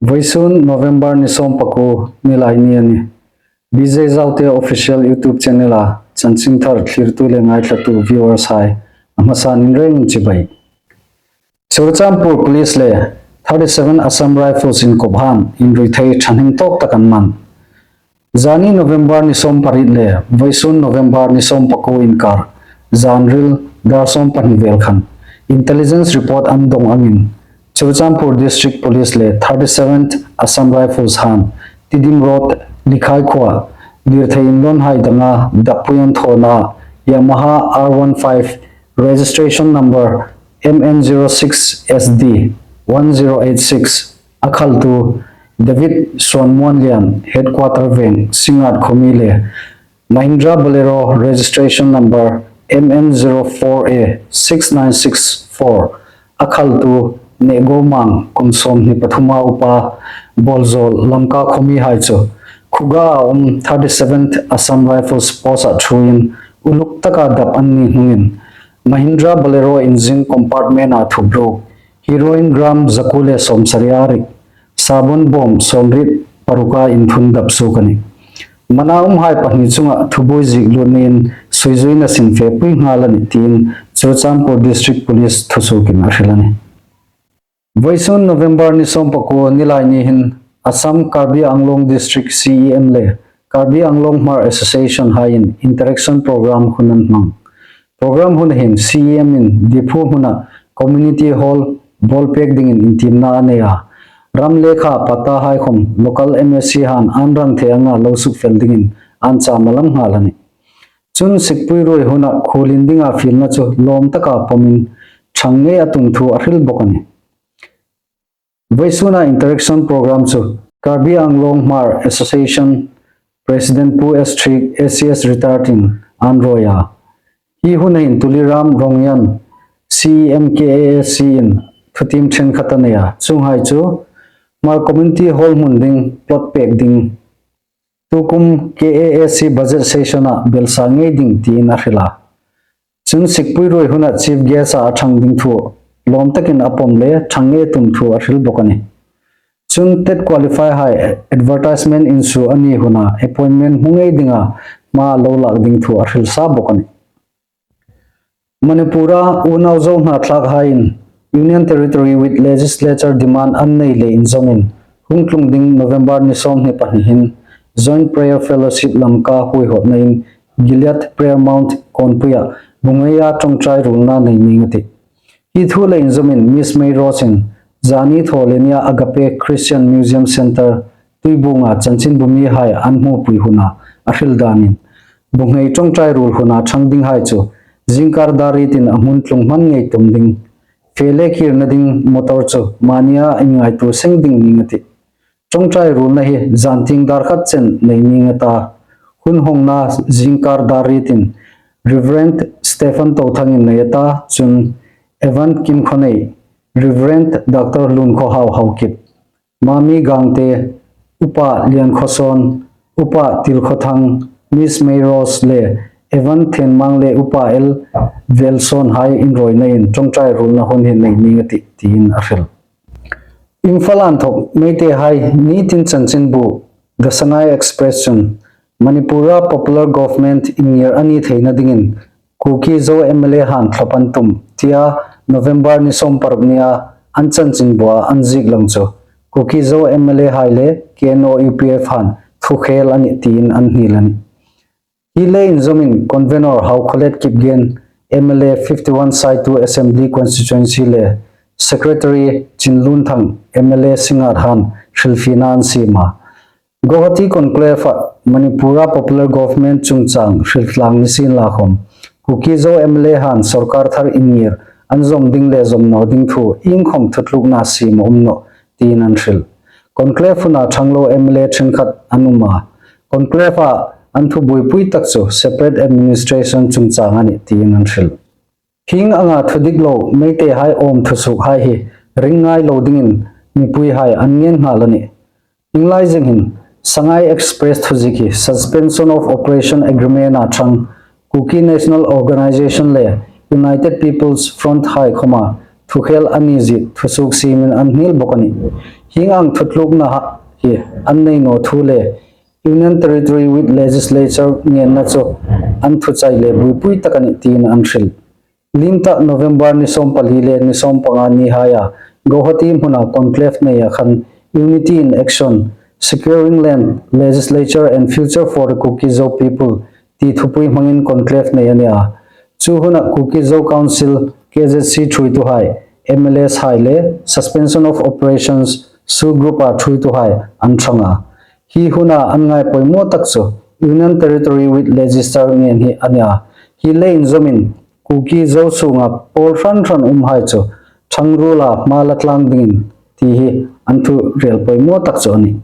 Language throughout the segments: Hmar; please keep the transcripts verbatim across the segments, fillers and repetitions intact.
Vawisun November ni sawm pakuo, Nilaini a nih. B J Zaute Official YouTube channel-a chanchinthar thlirtu le ngaithlatu viewers hai a hmasain in rengin chibai. Churachandpur Police le thirty-seven Assam Rifles inkop han inrui thei ṭhahnem tawk tak an man. Zani November ni sawm pariet le vawisun November ni sawm pakuo inkar zanril dar sawm pahni vel khan intelligence report an dong angin Churachandpur District Police le thirty-seventh Assam Rifles han Tiddim Road Likhai khuoa dirthei inlawn hai danga dappui an thawna Yamaha R one five registration number M N zero six S D one zero eight six a khaltu David Suonmuanlian, Headquarter Veng, Singngat khuomi le Mahindra Bolero registration number M N zero four A six nine six four a khaltu Nehgo Mang, kum sawmhni pathuma upa, Bawlzawl, Lamka khuomi hai chu Khuga a um thirty-seventh Assam Rifles post-a ṭhuoiin uluk taka dap an ni hnungin Mahindra Bolero engine compartment-a thuk ro heroin gram zakuo le sawmsari a rik, sabon bawm sawmriet paruka inthun dap suok a nih. Mana um hai pahni chunga thubuoi ziek lut niin suizuina sin fepui nghal a nih tiin Churachandpur District Police thusuokin a hril a nih. Vawisun November ni sawm pakuo Nilaini hin Assam Karbi Anglong District C E M le Karbi Anglong Hmar Association haiin interaction program hun an hmang. Program huna hin C E M in Diphu hmuna community hall bawlpek dingin intiemna a nei a. Ram lekha patta hai khawm local M A C han an rang thei anga lo sukfel dingin an cham a lam nghal a nih. Chun sikpui ruoi huna khuolin dinga fielna chu lawm taka pawmin ṭhang ngei a tum thu a hril bawk a nih. Vawisuna interaction program chu Karbi Anglong Hmar Association President Pu S Thik, A C S retired in an rawi a. Hi huna hin Tuliram Rongian, C E M K A A C in thutiem ṭhenkhat a nei a. Chuonghai chu Hmar Community Hall hmun ding plot pek ding tukum K A A C budget session-a belsa ngei ding tiin a hril a. Chun sikpui ruoi huna chief guest-a a ṭhang ding thu lawm takin a pawm le ṭhang ngei tum thu a hril bawk a nih. Chun TET qualify hai advertisement insuo a ni huna appointment hmu ngei dinga hma lo lak ding thu a hril sa bawk a nih. Manipura unau Zo hnathlak haiin Union Territory with Legislature demand an nei le inzawmin hung tlung ding November ni sawmhni pahni hin Joint Prayer Fellowship Lamka huoihawtnain Gilead Prayer Mount Kawnpuia bu ngeia ṭawngṭai ruolna nei ning a tih. Hi thu le inzawmin Miss May Rose in zani thaw le nia Agape Christian Museum Centre Tuibuonga chanchinbu mihai an hmupui huna a hril danin bu nghei ṭawngṭai ruol huna ṭhang dinghai chu zingkar dar rietin a hmun tlung hman ngei tum ding. Fe le kirna ding motor chu mania inngaituo seng ding ning a tih. Ṭawngṭai ruolna hi zantieng dar khat chen nei ning a ta. Hun hawngna zingkar dar rietin Reverend Stephen Tothang in nei a ta, chun Evan Kimkhonei, Reverend Doctor Lunkhawhau Haokip, Mami Gangte, Upa Liankhawsawn, Upa Tilkhawthang, Miss May Rose le Evan Thenmang le Upa L Velsawn hai inrawinain ṭawngṭai ruolna hun hi nei ning a tih tiin a hril. Imphal a inthawk Meitei hai nitin chanchinbu The Sangai Express chun Manipura popular government inngir a ni theina dingin Kuki Zo M L A han thlawp an tum tia November ni sawm paruk nia an chanchinbua an ziek lang chu Kuki Zo M L A hai le K N O U P F han thukhel a nih tiin an hnil a nih. Hi le inzawmin convenor Haokholet Kipgen M L A fifty one Saitu Assembly Constituency le secretary Chinlunthang M L A Singngat han hrilfiena an siem a. Guwahati conclave-a Manipura popular government chungchang hriltlang ni sien la khawm Kuki Zo M L A han sorkar thar inngir an zawm ding le zawm naw ding thu iengkhawm thutlukna siem a um nawh tiin an hril. Conclave huna ṭhang lo M L A ṭhenkhat an um a. Conclave-a an thubuoipui tak chu separate administration chungchang a nih tiin an hril. Hieng anga thudik lo Meitei hai awm thusuok hai hi ring ngai lo dingin mipui hai an ngen nghal a nih. Ieng lai zing hin Sangai Express thuziek hi Suspension of Operation Agreement-a ṭhang Kuki National Organization le United People's Front hai khawma thukhel a ni ziek thusuok siemin an hnil bawk a nih. Hieng ang thutlukna hi an nei naw thu le Union Territory with Legislature ngenna chu an thuchai le buoipui tak a nih tiin an hril. Liem ta November ni sawmpali le ni sawmpanga nihaia Guwahati hmuna conclave neia khan Unity in Action, Securing Land, Legislature and Future for the Kuki-Zo People ti thupui hmangin conclave nei a nih a. Chu huna Kuki-Zo Council, K Z C ṭhuoituhai, M L As hai le Suspension of Operations, SoO group-a ṭhuoituhai an ṭhang a. Hi huna an ngai poimaw tak chu Union Territory with Legislature ngen hi a nih a. Hi le inzawmin Kuki-Zo sunga pawl hran hran umhai chu ṭhang ruola hma la tlang dingin ti hi an thu rel poimaw tak chu a nih.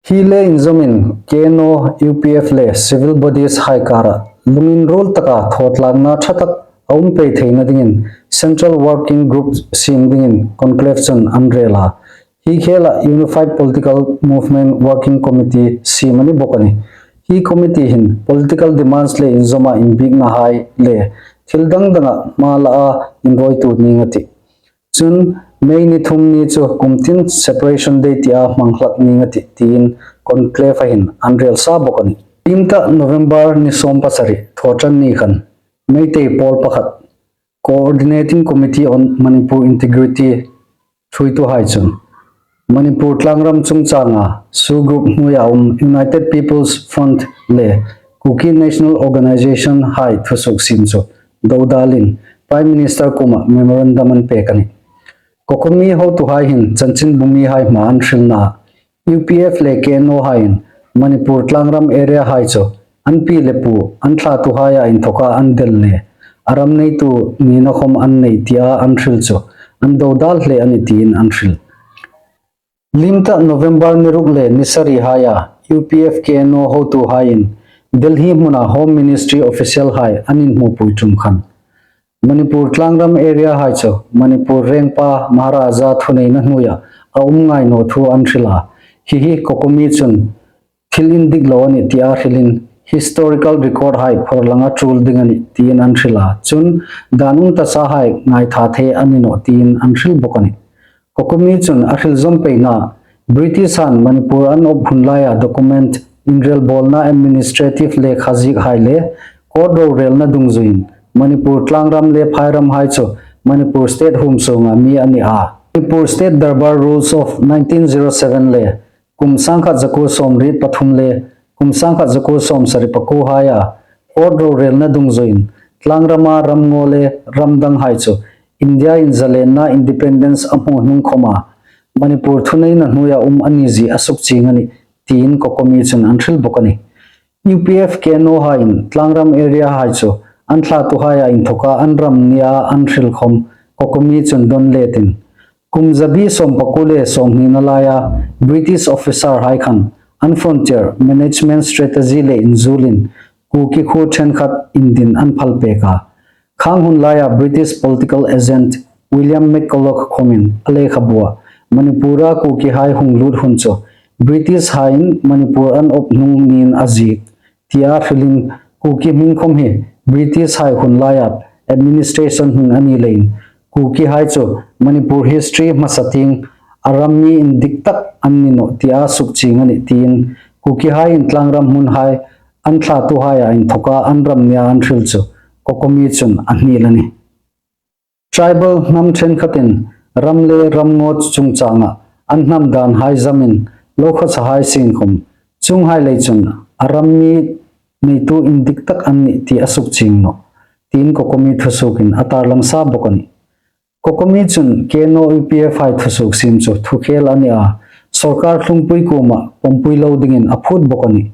Hi le inzawmin K N O, U P F le civil bodies hai kara lunginruol taka thawtlakna ṭha tak a um pei theina dingin Central Working Group siem dingin conclave chun an rel a. Hi khela Unified Political Movement Working Committee siem a ni bawk a nih. Hi committee hin political demands le inzawma inbieknahai le thil dang danga hma laa inruoitu ning a tih. Chun May ni thum ni chu kum tin Separation Day tia hmang hlak ning a tih tiin conclave-a hin an rel sa bawk a nih. Liem ta November ni sawmpasari Thawṭanni khan Meitei pawl pakhat, Coordinating Committee on Manipur Integrity ṭhuoituhai chun Manipur tlangram chungchanga SoO group hnuoia um United People's Front le Kuki National Organization hai thusuok siem chu dodalin Prime Minister kuoma memorandum an pek a nih. COCOMI hotuhai hin chanchinbumihai hmaa an hrilna, U P F le K N O haiin Manipur tlangram area hai chu an pi le pu, an thlatuhaia inthoka an del le a ram neitu nina khawm an nei tia an hril chu an dodal hle a nih tiin an hril. Liem ta November ni ruk le ni sarihaia U P F K N O hotuhaiin Delhi hmuna Home Ministry official hai an inhmupui ṭum khan Manipur tlangram area hai chu Manipur rengpa Maharaja thuneina hnuoia a um ngai naw thu an hril a. Hi hi COCOMI chun thil indik lo a nih tia hrilin historical record hai phawrhlanga ṭul ding a nih tiin an hril a. Chun dan um tasahai ngaitha thei a ni nawh tiin an hril bawk a nih. COCOMI chun a hril zawm peina, British-han Manipur an awp hun laia document, inrelbawlna, administrative lekha ziekhai le court rorelna dungzuiin Manipur tlangram le phairamhai chu Manipur State huom sunga mi a ni a. Manipur State Darbar Rules of nineteen zero seven le kum sangkhat zakuo sawmriet pathum le kum sangkhat zakuo sawmsari pakuohaia court rorelna dungzuiin tlangrama ramngaw le ram danghai chu India inzalenna independence a hmu hnung khawma Manipur thuneina hnuoia um a ni zie a sukchieng a nih tiin COCOMI chun an hril bawk a nih. U P F K N O haiin tlangram area hai chu an thlatuhaia inthoka an ram nia an hril khawm COCOMI chun dawn letin kum zabi sawmpakuo le sawmhnina laia British officer hai khan an frontier management strategy le inzulin Kuki khuo ṭhenkhat indin an phal pek a. Khang hun laia British political agent William McCulloch khawmin a lekhabua Manipura Kukihai hung lut hun chu British haiin Manipur an awp hnung niin a ziek tia hrilin Kuki hming khawm hi British hai hun laia administration hming a ni leiin Kukihai chu Manipur history hmasa tieng a ram mi indik tak an ni nawh tia sukchieng a nih tiin Kukihaiin tlangram hmunhai an thlatuhaia inthoka an ram nia an hril chu COCOMI chun a hni a nih. Tribal hnam ṭhenkhatin ram le ramngaw chungchanga an hnam danhai zamin lo khawsahai sien khawm chuonghai lei chun a ram mi neitu indik tak an nih ti a sukchieng nawh tiin COCOMI thusuokin a tarlang sa bawk a nih. COCOMI chun K N O U P F hai thusuok siem chu thukhel a ni a, sorkar thlungpui kuoma pawmpui lo dingin a phut bawk a nih.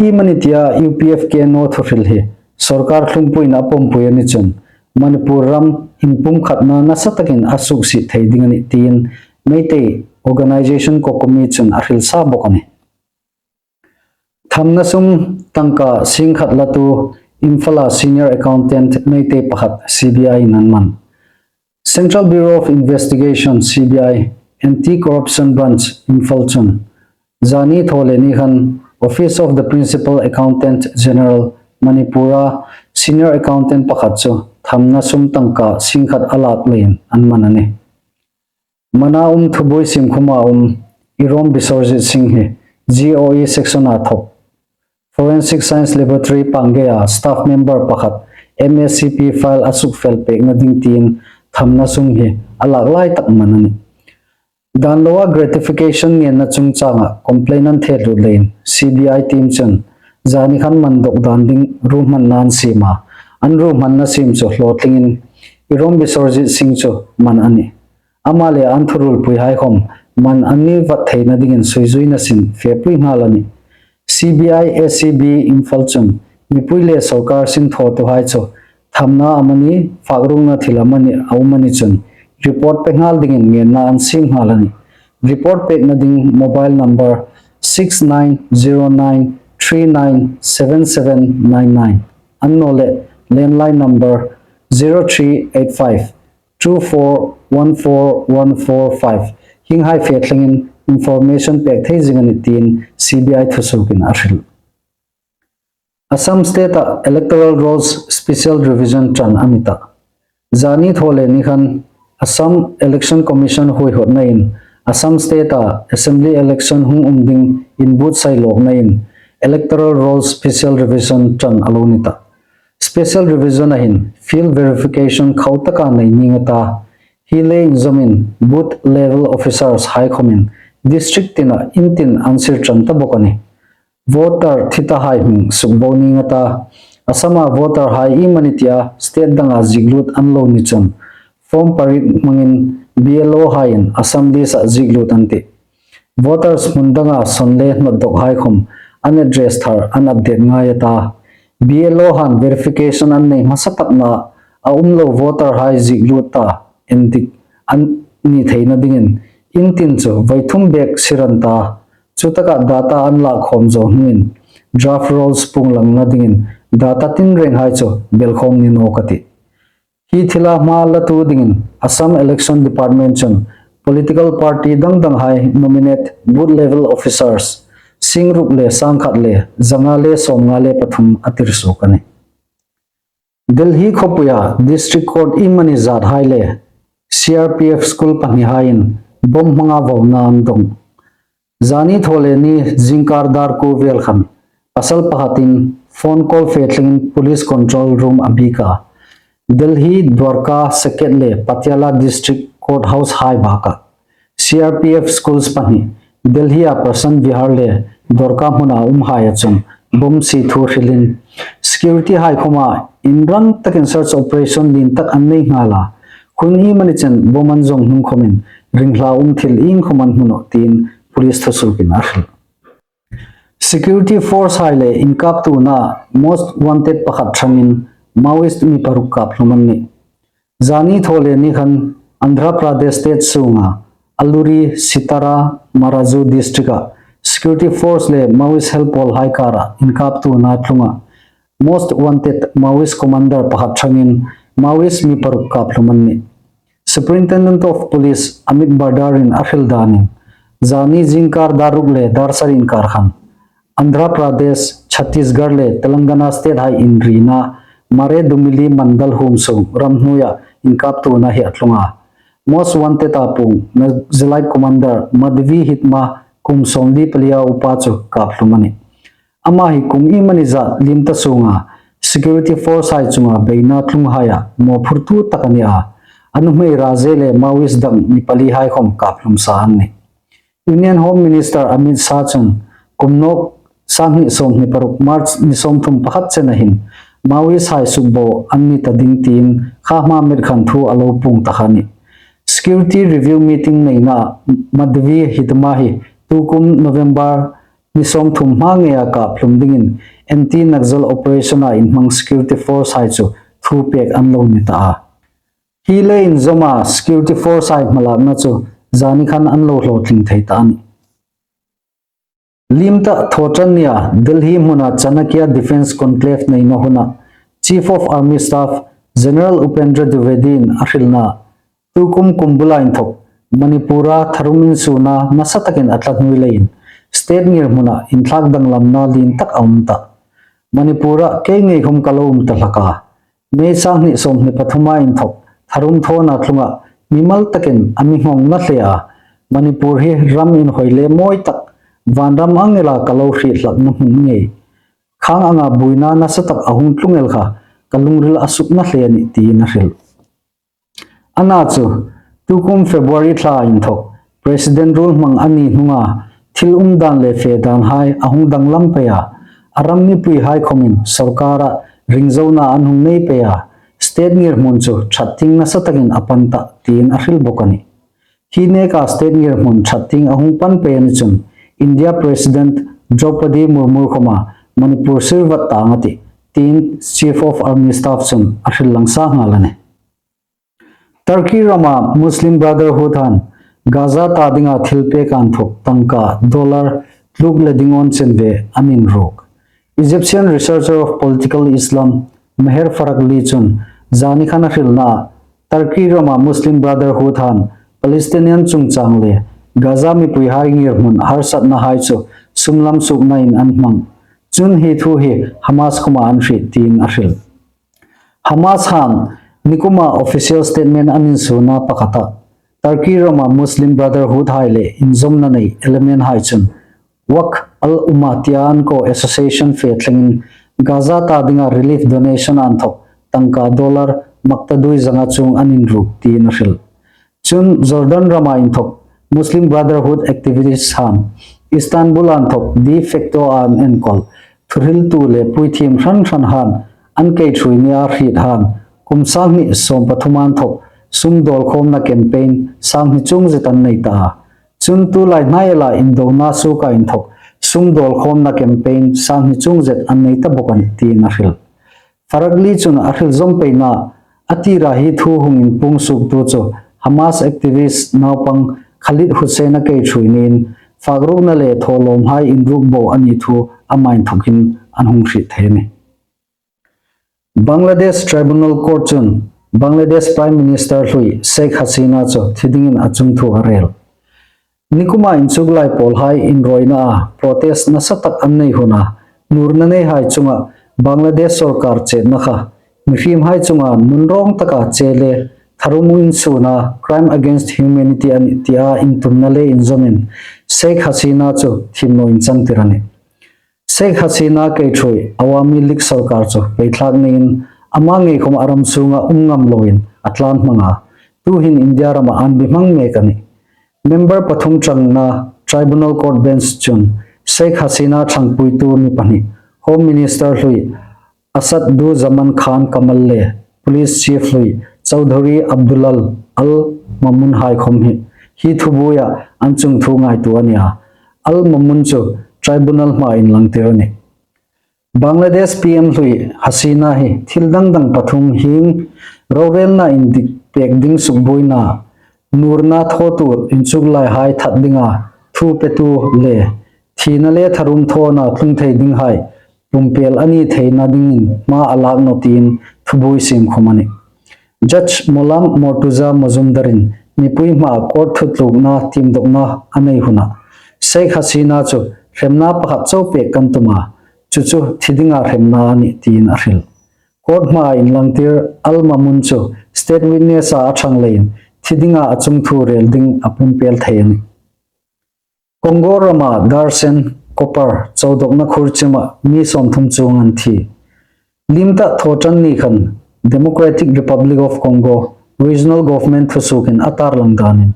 Iemani tia U P F K N O thuhril hi sorkar thlungpuiin a pawmpui a ni chun Manipur ram inpumkhatna nasa takin a suksiet thei ding a nih tiin Meitei Organization COCOMI chun a hril sa bawk a nih. Thamna sum tangka singkhat latu Imphala senior accountant Meitei pakhat C B I in an man. Central Bureau of Investigation, C B I, Anti-Corruption Branch, Imphal chun zani thaw le ni khan Office of the Principal Accountant General, Manipur-a senior accountant pakhat chu thamna sum tangka singkhat a lak leiin an man a nih. Mana um Thubuoi Simkhuma um Irom Biswarjit Singh hi G O E section-a thawk Forensic Science Laboratory Pangea staff member pakhat M A C P file a sukfel pekna ding tiin thamna sum hi a lak lai tak man a nih. Dan loa gratification ngenna chungchanga complainant thehlut leiin C B I team chun zani khan man dok dan ding ruhmanna an siem a, an ruhmanna siem chu hlawtlingin Irom Biswarjit Singh chu man a nih. Ama le an thurulpuihai khom man an ni vat theina dingin suizuina sin fepui nghal a nih. C B I A C B Imphal chun mipui le sawrkar sin thawtuhai chu thamna amani, fakrungna thil amani a um a ni chun report pe nghal dingin ngenna an siem nghal a nih. Report pekna ding mobile number six nine zero nine three nine seven seven nine nine an naw leh landline number zero three eight five two four one four one four five hienghai fe thlengin information pek thei zing a nih tiin C B I thusuokin a hril. Assam State-a Electoral Rolls Special Revision ṭan a ni tah. Zani thaw le ni khan Assam Election Commission huoihawtnain Assam State-a Assembly election hung um ding inbuotsai lawknain Electoral Rolls Special Revision ṭan a lo ni tah. Special Revision-a hin field verification khau taka nei ning a ta, hi le inzawmin booth level officers hai khomin district tina in tin an sir ṭan ta bawk a nih. Voter thi tahai hming sukbo ning a ta, Assam-a voter hai iemani tia state danga zieklut an lo ni chun form parit hmangin B L O haiin Assam list-a zieklut an tih. Voters hmun danga sawn le hnawt dawk hai khom an address thar an update ngai a ta, B L O han verification an nei hmasa takna a um lo voter hai zieklut ta endik an ni theina dingin in tin chu voi thum bek sir an ta, chutaka data an lak khawm zo hnungin draft rolls puong langna dingin data tinreng hai chu belkhawm ni nawk a tih. Hi thila hma latu dingin Assam Election Department chun political party dang dang hai nominate booth level officers sing ruk le sang khat le zanga le sawmnga le pathum a tir suok a nih. Delhi khawpuia District Court iemani zat hai le C R P F school pahni haiin bomb hmanga vona an dong. Zani thaw le ni zingkar dar kuo vel khan pasal pakhatin phone call fe thlengin police control room a biek a. Delhi Dwarka Circuit le Patiala District Court House hai baka C R P F schools pahni Delhi-a Prashant Vihar le Dwarka hmuna um haia chun bomb sie thu hrilin security hai khoma inrang takin search operation lien tak an nei nghal a. Hun iemani chen bomb an zong hnung khomin ringhla um thil ieng khom an hmu nawh tiin police thusuokin a hril. Security force hai le inkaptuona most wanted pakhat ṭhangin Maoist mi paruk kap hlum an nih. Zani thaw le ni khan Andhra Pradesh state sunga Alluri Sitara Maraju district-a security force le Maoist helpawl hai kara inkaptuona tlunga most wanted Maoist commander pakhat ṭhangin Maoist mi paruk kap hlum an nih. Superintendent of Police Amit Bardar-in a hril danin, zani zingkar dar ruk le dar sari inkar khan Andhra Pradesh, Chhattisgarh le Telangana state hai inrina Mare Dumili mandal huom sung ramhnuoia inkaptuona hi a tlunga. Most wanted-a puong Naxalite commander Madhvi Hitma kum sawmli palia upa chu kap hlum a nih. Ama hi kum iemani zat liem ta sunga security force hai chunga beina tlung haia mawphurtu tak a ni a. A nuhmei Raje le Maoist dang mi pali hai khom kap hlum sa an nih. Union Home Minister Amit Shah chun kum nawk sanghni sawmhni paruk March ni sawmthum pakhat chena hin Maoist hai sukbo an ni ta ding tiin kha hma met khan thu a lo puong ta kha a nih. Security review meeting neina Madhvi Hitma hi tukum November ni sawmthum hma ngeia kap hlum dingin anti-Naxal operation-a inhmang security force hai chu thu pek an lo ni ta a. Hi le inzawma security force hai hmalakna chu zani khan an lo hlawtling thei ta a nih. Liem ta thaw ṭan nia Delhi hmuna Chanakya Defence Conclave neina huna Chief of Army Staff General Upendra Dwivedi-in a hrilna, tukum kum bula inthok Manipur-a tharum insuona nasa takin a tla hnuoi leiin state ngirhmuna inthlak danglamna lien tak a um ta. Manipur-a kei ngei khom ka lo um ta hlak a. May sanghni sawmhni pathuma inthok tharum thawna tlunga mimal takin a mi nghawng na hle a, Manipur hi ram inhawi le mawi tak, vanram ang ela ka lo hriet hlakna hmun ngei, khang anga buoina nasa tak a hung tlung el kha ka lungril a suk na hle a nih, tiin a hril. Ana chu, tukum February thla inthawk President ruolhmang a ni hnunga thil umdan le fedanhai a hung danglam pei a, a ram mipuihai khawmin sawrkara ringzona an hung nei pei a, state ngirhmun chu ṭhat tieng nasa takin a pan ta, tiin a hril bawk a nih. Hi neka state ngirhmun ṭhat tieng a hung pan pei a ni chun India President Draupadi Murmu khawma Manipur sir vat tang a tih, tiin Chief of Army Staff chun a hril lang sa nghal a nih. Turkey rama Muslim Brotherhood han Gaza ta dinga thilpek inthawk tangka dollar tluk le ding awn chen ve an inruk. Egyptian researcher of political Islam Meher Faragli chun zani khan a hrilna, Turkey rama Muslim Brotherhood han Palestinian chungchang le Gaza mipuihai ngirhmun harsatnahai chu sum lam suknain an hmang. Chun hi thu hi Hamas khawma an hriet, tiin a hril. Hamas han nikuma official statement an insuona pakhata, Turkey rama Muslim Brotherhood hai le inzawmna nei element hai chun Waqf al-Umma tia an ko association fe thlengin Gaza ta dinga relief donation inthawk tangka dollar maktaduoi zanga chuong an inruk, tiin a hril. Chun Jordan rama inthawk Muslim Brotherhood activist han Istanbul inthawk de facto an enkawl, thuhriltu le puithiem hran hran han, an kei ṭhuoi nia hriet han, kum sanghni sawm pathum inthawk sum dawlkhawmna campaign sanghni chuong zet an nei ta a. Chun tulai hnai ela indona suoka inthawk sum dawlkhawmna campaign sanghni chuong zet an nei ta bawk a nih, tiin a hril. Faragli chun a hril zawm peina, a tira hi thu hung inpuong suoktu chu Hamas activist naupang Khaled Hussein a kei ṭhuoi niin fakrukna le thawlawmhai inruk bo a ni thu ama inthawkin an hung hriet thei a nih. Bangladesh Tribunal Court chun Bangladesh Prime Minister hlui Sheikh Hasina chu thi dingin a chungthu a rel. Nikuma inchuklai pawlhai inruoinaa protest nasa tak an nei huna, nurna neihai chunga Bangladesh sawrkar chetna kha mihriemhai chunga nunrawng taka che le tharum insuona crime against humanity a nih tia intumna le inzawmin Sheikh Hasina chu thiem naw inchangtir a nih. Sheikh Hasina kei ṭhuoi Awami League sawrkar chu peithlak niin ama ngei khawm a ram sunga um ngam loin a tlan hmang a, tuhin India rama an bi hmang mek a nih. Member pathum ṭangna Tribunal Court Bench chun Sheikh Hasina ṭhangpuitu mi pahni, Home Minister hlui Asaduzzaman Khan Kamal le Police Chief hlui Chaudhary Abdullah Al Mamun hai khawm hi hi thubuoia an chungthu ngaituo a nih a. Al Mamun chu tribunal hmaa inlangtir a nih. Bangladesh P M hlui Hasina hi thil dang dang pathum hieng rorelna indik pek ding sukbuoina, nurna thawtu inchuklaihai that dinga thu petu le thina le tharum thawna tlung thei dinghai pumpel a ni theina dingin hma a lak naw tiin thubuoi siem khawm a nih. Judge Molam Mortuza Majumdar-in mipui hmaa court thutlukna tiem dawkna a nei huna Sheikh Hasina chu hremna pakhat chau pek kan tum a, chu chu thi dinga hremna a nih tiin a hril. Court hmaa inlangtir Al Mamun chu state witness-a a ṭhang leiin thi dinga a chungthu rel ding a pumpel thei a nih. Congo rama Darsen Copper chaudawkna khur chima mi sawmthum chuong an thi. Limta Thawṭanni khan Democratic Republic of Congo Regional Government thusuokin a tarlang danin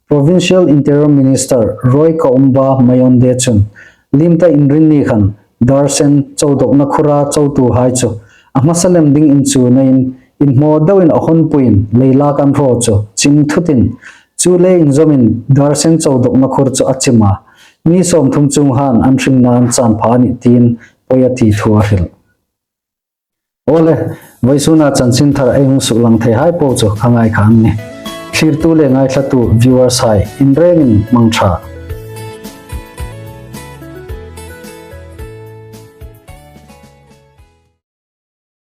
Provincial Interior Minister Roy Kaumba Mayonde chun limta Inrinni khan Darsen chaudawkna khura chautuhai chu a hmasa lem ding inchuonain inhmaw deuin a hawnpuiin leilak an hraw chu chim thutin, chu le inzawmin Darsen chaudawkna khur chu a chim a, mi sawmthum chuong han an hringna an chan pha a nih tiin poi a ti thu a hril. Awle, vawisuna chanchinthar ei hung suklang theihai po chu kha ngai kha an nih. Thlirtu le ngaithlatu viewers hai in rengin mangṭha.